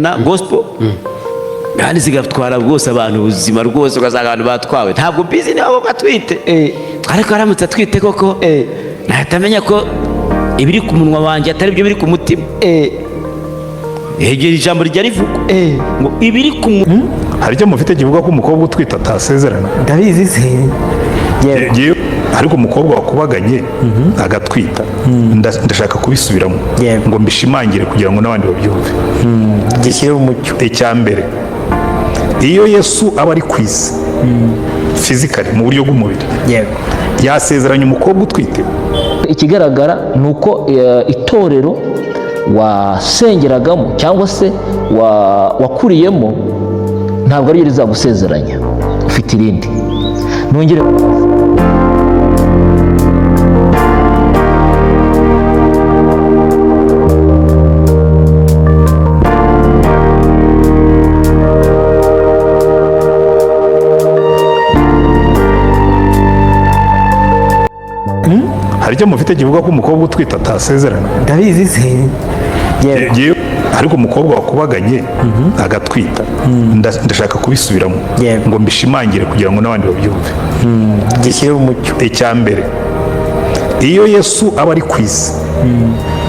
Na gospel kandi zigatwara rwose abantu ubuzima rwose, ugasanga abantu batwawe. Ntabwo mbizi niba koko atwite, ariko aramutse atwite koko, nahita amenya ko ibiri ku munwa wanjye atari byo biri ku mutima. Iryo ijambo rijya rivugwa ngo ibiri ku munwa. Hari icyo mufite kivuga ko umukobwa utwite atasezerana? Ndabizi se, yego. Ariko umukobwa wakubaganye agatwita, ndashaka kubisubiramo ngo mbishimangire kugira ngo n'abandi babyumve. Gishyire umucyo. Icya mbere, iyo Yesu aba ari ku isi physically, mu buryo bw'umubiri, yasezeranya umukobwa utwite? Ikigaragara ni uko itorero wasengeragamo cyangwa se wakuriyemo ntabwo ariryo rizagusezeranya, ufite irindi. Nongere Hari icyo mufite kivuga ko umukobwa utwite atasezerana? Ndabizi se, yego. Ariko umukobwa wakubaganye agatwita, ndashaka kubisubiramo ngo mbishimangire kugira ngo n'abandi babyumve. Gishyire umucyo. Icya mbere, iyo Yesu aba ari ku isi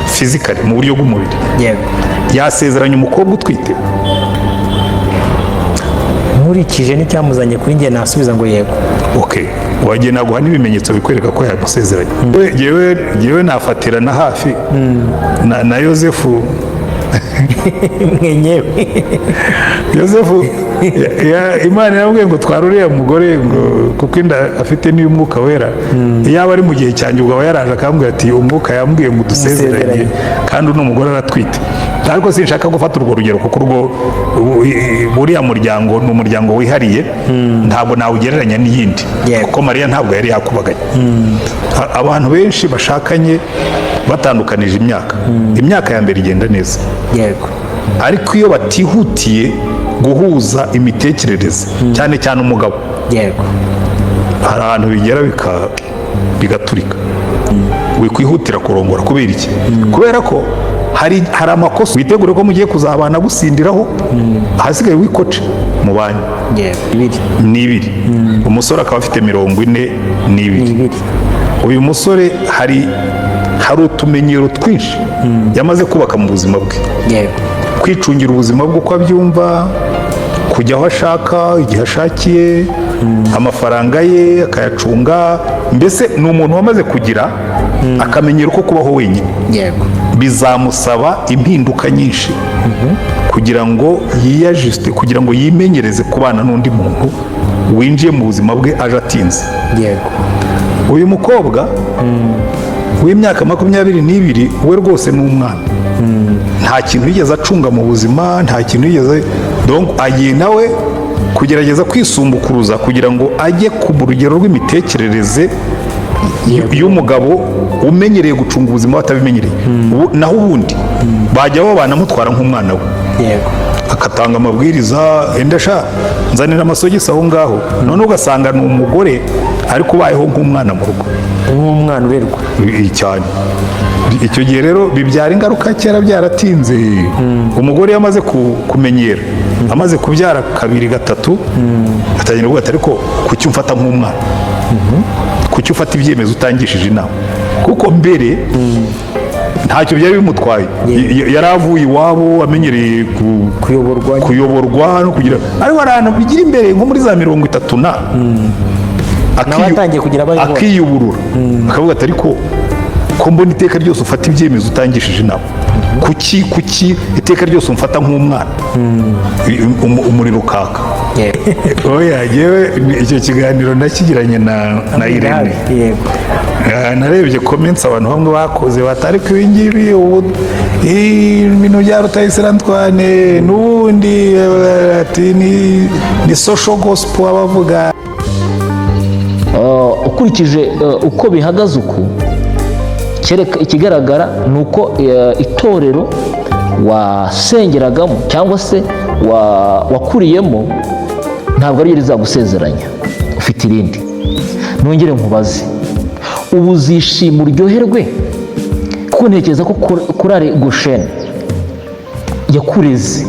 physically, mu buryo bw'umubiri, yasezeranya umukobwa utwite? Nkurikije n'icyamuzanye kuri njye, nasubiza ngo yego. Ok, wagenda naguha n'ibimenyetso bikwereka ko yamusezeranye. Jyewe nafatira na hafi na Yosefu. Mwenyewe. Yosefu Imana yamubwiye ngo twara uriya mugore, ngo kuko inda afite n'iy'Umwuka Wera. Iyo aba ari mu gihe cyanjye, ubwo aba yaraje akambwira ati: "Umwuka yambwiye ngo dusezeranye." Musezeranye. Kandi uno mugore aratwite. Ariko sinshaka gufata urwo rugero, kuko urwo buriya muryango ni umuryango wihariye, ntabwo nawugereranya n'iyindi, kuko Mariya ntabwo yari yakubaganye. Abantu benshi bashakanye batandukanije imyaka, imyaka ya mbere igenda neza, ariko iyo batihutiye guhuza imitekerereze, cyane cyane umugabo, hari ahantu bigera bigaturika. Wikwihutira kurongora. Kubera iki? Kubera ko hari amakosa. Witegure ko mugiye kuzabana gusindiraho, ahasigaye wikoce mu banyu. Ibiri. N'ibiri, umusore akaba afite 42. Ibiri. Uyu musore hari utumenyero twinshi yamaze kubaka mu buzima bwe, kwicungira ubuzima bwe uko abyumva, kujya aho ashaka igihe ashakiye, amafaranga ye akayacunga. Mbese ni umuntu wamaze kugira akamenyero ko kubaho wenyine. Bizamusaba impinduka nyinshi kugira ngo yiyajiste, kugira ngo yimenyereze kubana n'undi muntu winjiye mu buzima bwe aje atinze. Uyu mukobwa w'imyaka 22 we rwose ni umwana, nta kintu yigeze acunga mu buzima, nta kintu yigeze. Donc agiye nawe kugerageza kwisumbukuruza kugira ngo ajye ku rugero rw'imitekerereze y'umugabo umenyereye gucunga ubuzima batabimenyereye. Naho ubundi bajya babana amutwara nk'umwana we, agatanga amabwiriza: "Enda sha, nzanira amasogisi aho ngaho." None ugasanga ni umugore ariko ubayeho nk'umwana mu rugo. Nk'umwana urerwa. Cyane. Icyo gihe rero bibyara ingaruka kera byaratinze. Umugore iyo amaze kumenyera, amaze kubyara kabiri, gatatu, atangira kuvuga ati: "Ariko kuki umfata nk'umwana? Kuki ufata ibyemezo utangishije inama?" Kuko mbere ntacyo byari bimutwaye. Yari avuye iwabo amenyereye Kuyoborwa. kuyoborwa no kugira. Ariko hari ahantu bigira imbere, nko muri za 30 na Nawe atangiye kugira abo ayobora. akiyuburura, akavuga ati: "Ariko ko mbona iteka ryose ufata ibyemezo utangishije inama, kuki iteka ryose umfata nk'umwana?" Umuriro ukaka. Oya, yewe, icyo kiganiro nakigiranye na Irene. Narebye comments abantu bamwe bakoze batari ko ibi ngibi ubu ibintu bya Rutayisire Antoine n'ubundi, ati ni social gospel abavuga. Ukurikije uko bihagaze uku, kereka ikigaragara ni uko itorero wasengeragamo cyangwa se wakuriyemo ntabwo ariryo rizagusezeranya, ufite irindi. Nongere nkubaze, ubu uzishima uryoherwe? Kuko ntekereza ko korari Gosheni yakureze.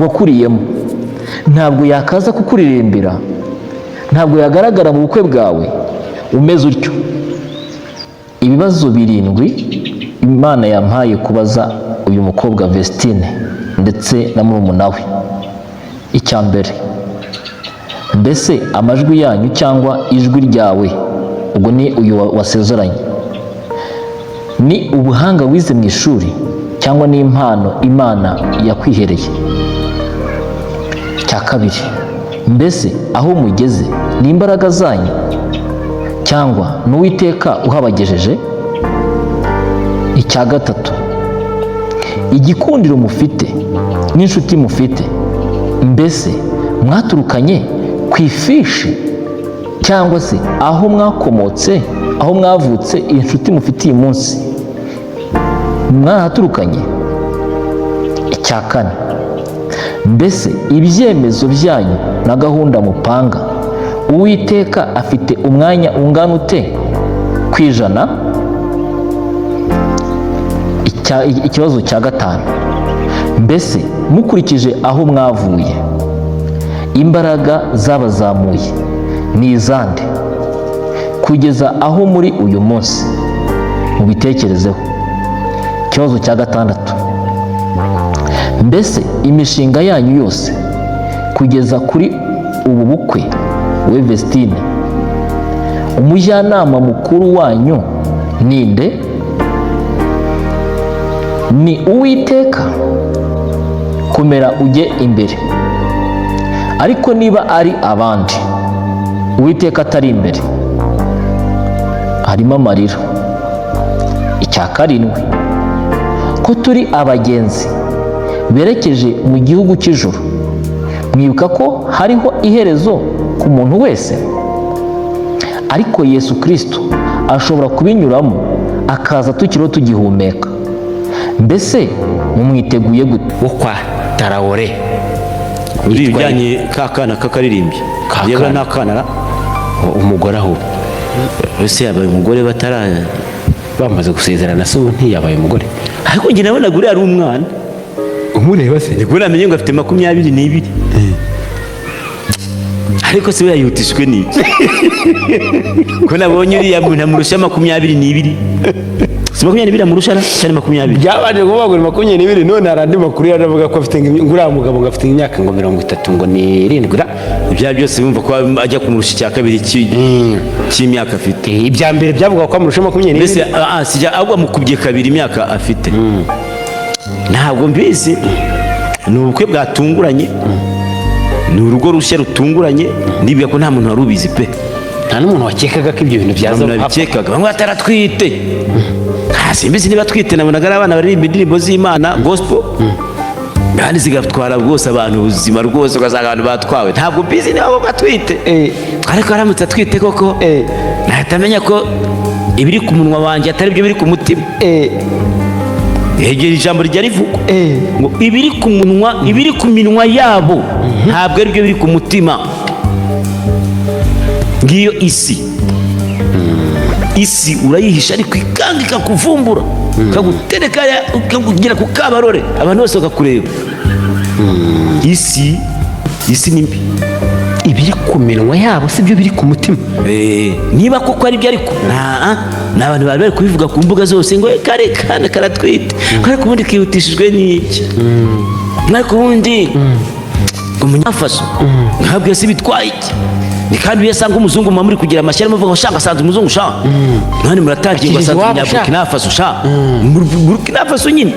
wakuriyemo ntabwo yakaza kukuririmbira, ntabwo yagaragara mu bukwe bwawe umeze utyo. Ibibazo 7 Imana yampaye kubaza uyu mukobwa Vestine ndetse na murumuna we. Icya mbere, mbese amajwi yanyu cyangwa ijwi ryawe, ubwo ni uyu wasezeranye, ni ubuhanga wize mu ishuri cyangwa ni impano Imana yakwihereye? Icya kabiri, mbese aho mugeze ni imbaraga zanyu cyangwa ni Uwiteka uhabagejeje? Icya gatatu, igikundiro mufite n'inshuti mufite, mbese mwaturukanye ku ifishi cyangwa se aho mwakomotse, aho mwavutse, inshuti mufite uyu munsi mwarahaturukanye? Icya kane, mbese ibyemezo byanyu na gahunda mupanga, Uwiteka afite umwanya ungana ute ku ijana? Ikibazo cya gatanu, mbese mukurikije aho mwavuye, imbaraga zabazamuye ni izande kugeza aho muri uyu munsi? Mubitekerezeho. Ikibazo cya gatandatu, mbese imishinga yanyu yose kugeza kuri ubu bukwe, we Vestine, umujyanama mukuru wanyu ninde? Ni Uwiteka? Komera ujye imbere. Ariko niba ari abandi, Uwiteka atari imbere, harimo amarira. Icya karindwi, ko turi abagenzi berekeje mu gihugu cy'ijuru, mwibuka ko hariho iherezo ku muntu wese, ariko Yesu Kristo ashobora kubinyuramo akaza tukiriho tugihumeka. Mbese mumwiteguye gute? Wo kwa Tarawore. Uri ibijyanye ka kana k'akaririmbyi. Ka Yebura kana. n'akana ra Umugore aho ese yabaye umugore batara bamaze gusezerana se ubu ntiyabaye umugore? Ariko njye nabonaga uriya ari umwana. Umureba se? Nibwo namenye ngo afite 22, ariko se we yihutishwe n'iki ko nabonye uriya muntu amurusha 22? Si 22 amurusha ra cyane 20? Byabanje kuvuga ngo ni 22, none hari andi makuru yaravuga ko afite ngo uriya mugabo ngo afite imyaka ngo 30 ngo ni 7 ra. Ibya byose bumva ko ajya kumurusha icya kabiri cy'imyaka afite. Ibya mbere byavuga ko amurusha 22. Mbese sijya ahubwo amukubye kabiri imyaka afite. Ntabwo mbizi, ni ubukwe bwatunguranye, ni urugo rushya rutunguranye. Nibwira ko nta muntu wari ubizi pe. Nta n'umuntu wakekaga ko ibyo bintu byaza. Nta muntu wabikekaga, bamwe bataratwite. Simbizi niba atwite. Nabonaga ari abana baririmba indirimbo z'Imana, gospel, kandi zigatwara rwose abantu ubuzima rwose, ugasanga abantu batwawe. Ntabwo mbizi niba koko atwite, ariko aramutse atwite koko nahita amenya ko ibiri ku munwa wanjye atari byo biri ku mutima. Hegera ijambo rijya rivugwa ngo ibiri ku munwa, ibiri ku minwa yabo ntabwo ari byo biri ku mutima. Ngiyo isi. Isi urayihisha ariko ikanga ikakuvumbura, ikagutereka, ikakugira ku kabarore, abantu bose bakakureba. Isi, isi ni mbi. Ibiri ku minwa yabo si byo biri ku mutima. Niba koko ari byo, ariko ni abantu bari bari kubivuga ku mbuga zose ngo kare kana karatwite, ariko ubundi kihutishijwe n'iki? Ariko ubundi ngo umunyafaso ntabwo se bitwaye iki? Ni kandi iyo asanga umuzungu muba muri kugira amashyari, muvuga ngo shanga asanze umuzungu sha, none muratangiye ngo Akiriza asanze iwabo, umunyaburkina Faso sha, Burkina Faso nyine.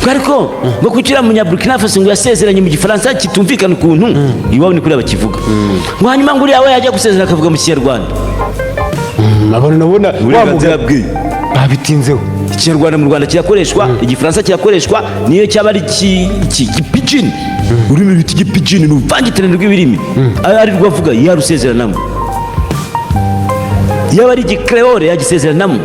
Ariko ngo kuki uriya munyaburkina Faso ngo yasezeranye mu Gifaransa kitumvikana ukuntu, iwabo ni kuriya bakivuga, ngo hanyuma ngo uriya we yajya gusezerana akavuga mu Kinyarwanda? Nabona nabona wa Uburenganzira mugabo bwe. Babitinzeho. Ikinyarwanda mu Rwanda kirakoreshwa, Igifaransa kirakoreshwa, niyo cyaba ari igipijini, ururimi bita igipijini, ni uruvangitirane rw'ibirimi, ari rwo avuga yarusezeranamo, yaba ari igikreole yagisezeranamo.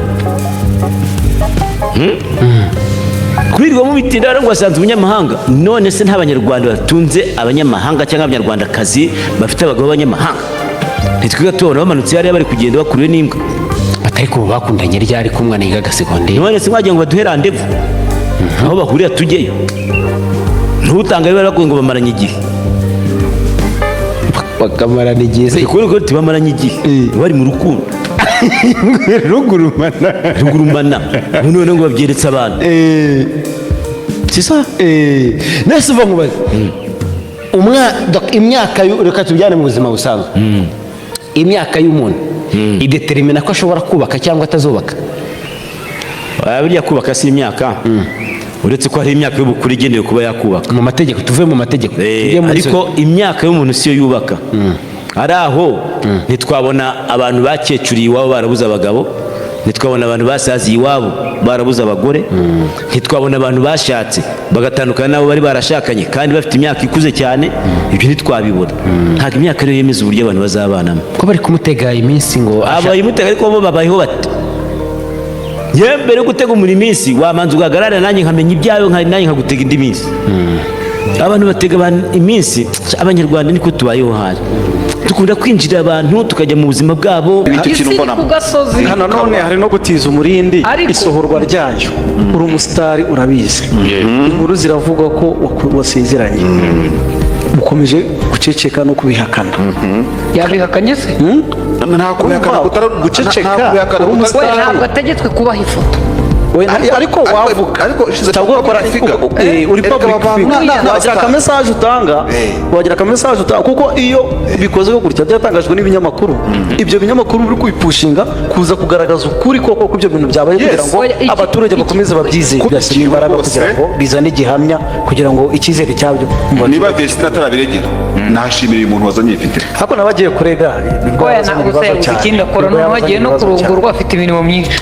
Kwirirwa mubitinda rero ngo wasanze umunyamahanga, none se nta Banyarwanda batunze abanyamahanga cyangwa Abanyarwandakazi bafite abagabo b'abanyamahanga? Ntitwiga tubona bamanutse hariya bari kugenda bakuriwe n'imbwa? Batari kuba bakundanye ryari ko umwana yigaga segonderi? None se mwagira ngo baduhe rendez-vous aho bahurira tujyeyo? Ni Ntutanga biba bakuye ngo bamaranye igihe. Bakamarana igihe se? Kubera ko bamaranye igihe, bari mu rukundo. Rugurumana. Rugurumana, none ngo babyeretse abantu, c'est ça. Nese uva nkubaze, imyaka reka tujyane mu buzima busanzwe, imyaka y'umuntu idetermina ko ashobora kubaka cyangwa atazubaka? Buriya kubaka si imyaka, uretse ko hari imyaka y'ubukure igenewe kuba yakubaka. Mu mategeko, tuve mu mategeko, tujye muri Ariko imyaka y'umuntu siyo yubaka. Ari aho ntitwabona abantu bakecuriye iwabo barabuze abagabo, ntitwabona abantu basaziye iwabo barabuze abagore, ntitwabona abantu bashatse bagatandukana n'abo bari barashakanye kandi bafite imyaka ikuze cyane. Ibyo ntitwabibona. Ntabwo imyaka ariyo yemeza uburyo abantu bazabanamo. Ko bari kumutega iminsi ngo Abayimutega, ariko bo babayeho bate? Yewe, mbere yo gutega umuntu iminsi wamanza ugahagarara nanjye nkamenya ibyawe, nanjye nkagutega indi minsi. Abantu batega abantu iminsi. Abanyarwanda niko tubayeho, hari dukunda kwinjira abantu tukajya mu buzima bwabo. Icyo Isi kintu iri mbonamo ku gasozi. Hano none hari no gutiza umurindi isohorwa ryayo. Uri umusitari, urabizi, inkuru ziravuga ko wasezeranye, ukomeje guceceka no kubihakana. Yabihakanye se? Nta kubihakana Guceceka, nta kubihakana uri We umusitari. ntabwo ategetswe kubaha ifoto. We, ariko wavuga Ariko ishize cyangwa ugakora public figure. Uri Erega public aba bantu figure. ni Wagira akamesaje utanga, wagira akamesaje utanga, kuko iyo bikoze gutya byatangajwe n'ibinyamakuru, ibyo binyamakuru biri kubipushinga kuza kugaragaza ukuri koko ko ibyo bintu byabaye, kugira ngo Oya, abaturage bakomeze babyizere, byashyira imbaraga rwose. kugira ngo bizane igihamya, kugira ngo icyizere cyabyo mu baturage. Niba Vestine atarabiregera, nashimira uyu muntu wazanye iyi video. Ariko nawe agiye kurega, nibwo Oya, yazanye ntabwo se ibibazo yabuze cyane. ikindi akora. Nibwo Noneho yazanye agiye no ibibazo cyane. kurongorwa, afite imirimo myinshi.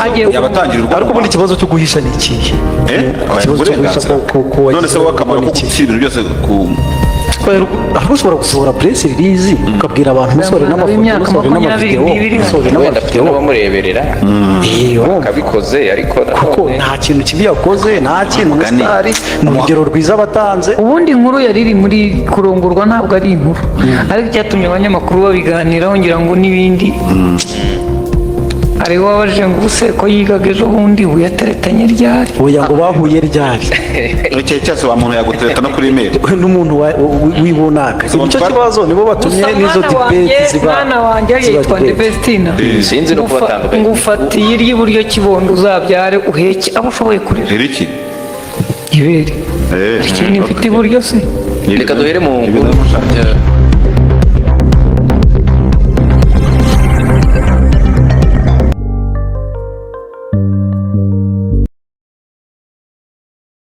Agiye Yabatangira urwo Ariko ubundi ikibazo cyo guhisha ni ikihe? Eh, Ikibazo cyo guhisha uburenganzira. ko None se wowe akamaro ko ni ikihe? gushyira ibintu byose ku Ariko ushobora gusohora press release ukabwira abantu, usohore Umwana n'amafoto, w'imyaka usohore 22 n'amavideo, usohore Wenda afite n'amavideo. n'abamureberera Urumva? akabikoze, ariko Kuko nanone nta kintu kibi yakoze, nta kintu, Mugani. umusitari ni urugero rwiza batanze. Ubundi inkuru yari iri muri kurongorwa ntabwo ari inkuru, ariko icyatumye abanyamakuru babiganiraho, ngira ngo n'ibindi, hari uwabajije ngo ubuse ko yigaga ejo bundi, ubu yateretanye ryari? Oya, ngo bahuye ryari? Igihe cyose wa muntu yagutereta no kuri email. N'umuntu w'ibunaka, nicyo kibazo, nibo batumye Gusa n'izo mwana debate wanjye, ziba mwana wanjye ziba yitwa debate. Vestina. Sinzi no kubatandukanya. Ngufatiye iry'iburyo, kibondo, uzabyare uheke abo ushoboye kurera. Iriki? Ibere. Ikintu mfite iburyo se? Reka duhere mu nkuru.